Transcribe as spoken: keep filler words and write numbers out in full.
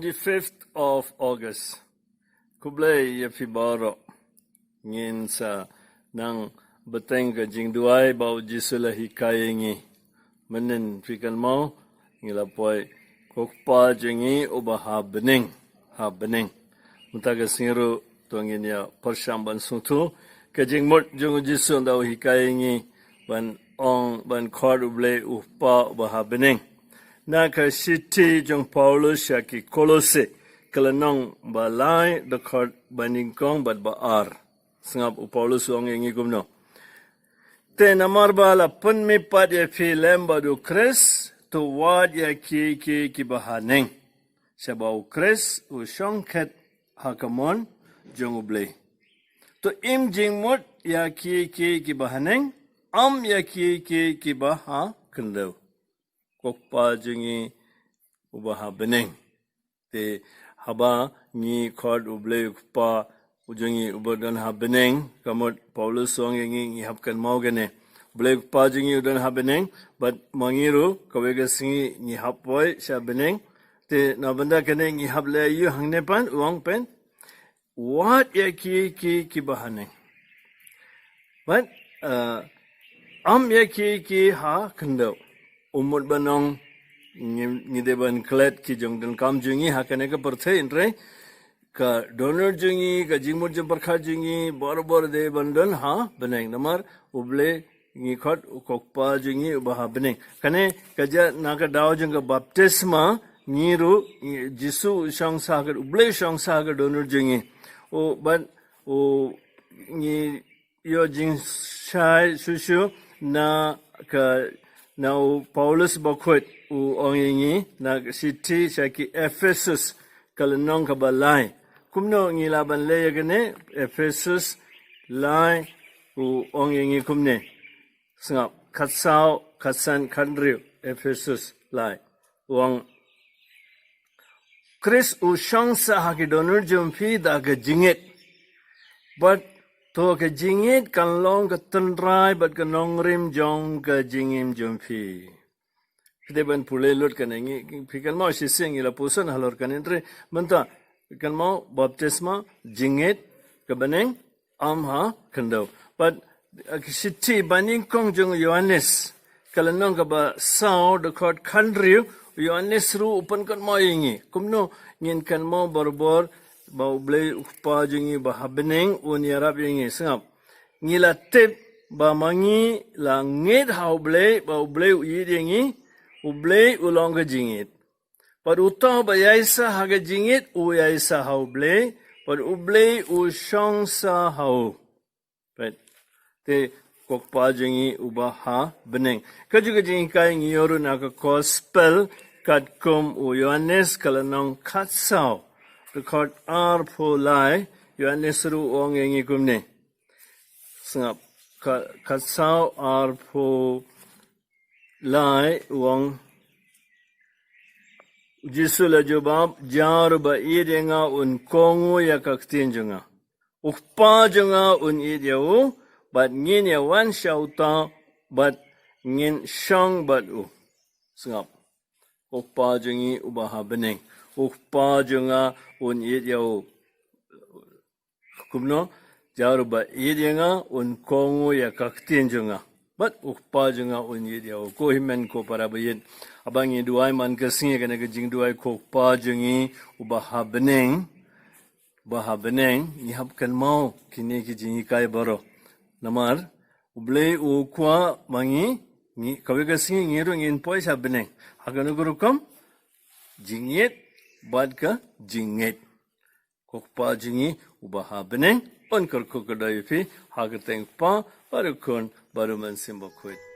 Twenty-fifth of August. Khublei ïa phi baroh. Ngin sa nang bteng ka jingduwai ba u Jisu la hikai ïa ngi. Mynnin phi kynmaw, ngi la poi, Ko Kpa jong ngi uba ha bneng, ha bneng. Mynta ka sngi ruh to ngin ïa pyrshang ban sngewthuh ka jingmut jong u Jisu ynda u hikai ïa ngi ban ong, ban khot U Blei U Kpa uba ha bneng. Na ka shithi jong Paulus sha ki Kolose, ka lynnong ba lai, dkhot ba nyngkong bad ba ar. Sngap, u Paulus u ong ïa ngi kumno: Te namar ba la pynmih pat ïa phi lem bad u Khrist, to wad ïa kiei kiei kiba ha neng, shaba u Khrist u shong khet ha ka mon jong U Blei. To im jingmut ïa kiei kiei kiba ha neng, ym ïa kiei kiei kiba ha khyndew. Ko Kpa jong ngi uba ha bneng. Te haba ngi khot U Blei U Kpa jong ngi uba don ha bneng, ka mut Paulus u ong ïa ngi, ngi hap kynmaw kane. U Blei U Kpa jong ngi u don ha bneng, bad ma ngi ruh kawei ka sngi ngi hap poi sha bneng. Te na bynta kane ngi hap leh aïu hangne pat? U ong pat, wad ïa kiei kiei kiba ha neng, bad, uh, ym ïa kiei kiei ha khyndew. U mut ban ong ngi, ngi dei ban klet ki jong donkam jong ngi ha kane ka pyrthei, hynrei ka dohnud jong ngi, ka jingmut jingpyrkhat jong ngi barabor dei ban don ha bneng. Namar U Blei ngi khot U Kpa jong ngi uba ha bneng. Kane ka jia na ka daw jong ka baptisma, ngi ruh, ngi, Jisu u shong sah ha ka, U Blei u shong sah ha ka dohnud jong ngi. U, bad u, ngi ïoh jingshai shuh shuh na ka, na u Paulus bakhuid u ong ïa ngi na ka shithi sha ki Ephesus, ka lynnong kaba lai. Kumno ngi lah ban leh ïa kane? Ephesus lai, u ong ïa ngi kumne. Sngap, khatsaw, khatsan, khathynriew, Ephesus lai. U ong, Khrist u shong sah ha ki dohnud jong phi da ka jingngeit, bad to ka jingngeit kan long ka tynrai bad ka nongrim jong ka jingim jong phi. Phi dei ban pule lut kane, ngi, phi kynmaw shisien ngi la puson halor kane, hynrei mynta kynmaw baptisma, jingngeit, ka bneng, ym ha khyndew. Bad, uh, ka shithi ba nyngkong jong u Ïoannis, ka lynnong kaba saw, dkhot khathynriew, u Ïoannis ruh u pynkynmaw ïa ngi. Kumno ngin kynmaw barabor ba U Blei U Kpa jong ngi uba ha bneng un ïarap ïa ngi? Sngap. Ngi la tip ba ma ngi la ngeit ha U Blei, ba U Blei u ïeit ïa ngi, U Blei u long ka jingngeit. Bad uta uba ïaisah ha ka jingngeit u ïaisah ha U Blei, bad U Blei u shong sah ha u. Peit. Te Ko Kpa jong ngi uba ha bneng. Kajuh ka jinghikai ngi ïoh ruh na ka Gospel katkum u Ïoannis, ka lynnong khatsaw, dkhot arphew lai, Ïoannis ruh u ong ïa ngi kumne. Sngap, ka, khatsaw arphew lai u ong, Jisu la jubab, jar uba ïeit ïa nga un kohnguh ïa ka ktien jong nga. U Kpa jong nga un ïeit ïa u, bad ngin ïa wan sha uta, bad ngin shong bad u. Sngap. U Kpa jong ngi uba ha bneng. U Kpa jong nga un ïeit ïa u. Kumno? Jar uba ïeit ïa nga un kohnguh ïa ka ktien jong nga. Bad U Kpa jong nga un ïeit ïa u. Ko hynmen ko para ba ïeit, haba ngi duwai man ka sngi kane ka jingduwai Ko Kpa jong ngi uba ha bneng, uba ha bneng, ngi hap kynmaw kine ki jinghikai baroh. Namar U Blei u kwah ba ngi, ngi, kawei ka sngi ngi ruh ngin poi sha bneng. Ha kano ka rukom? Jingïeit bad ka jingngeit. Ko Kpa jong ngi uba ha bneng un kyrkhu kyrdoh ïa phi ha ka kyrteng U Kpa bad U Khun bad U Mynsiem Bakhuid.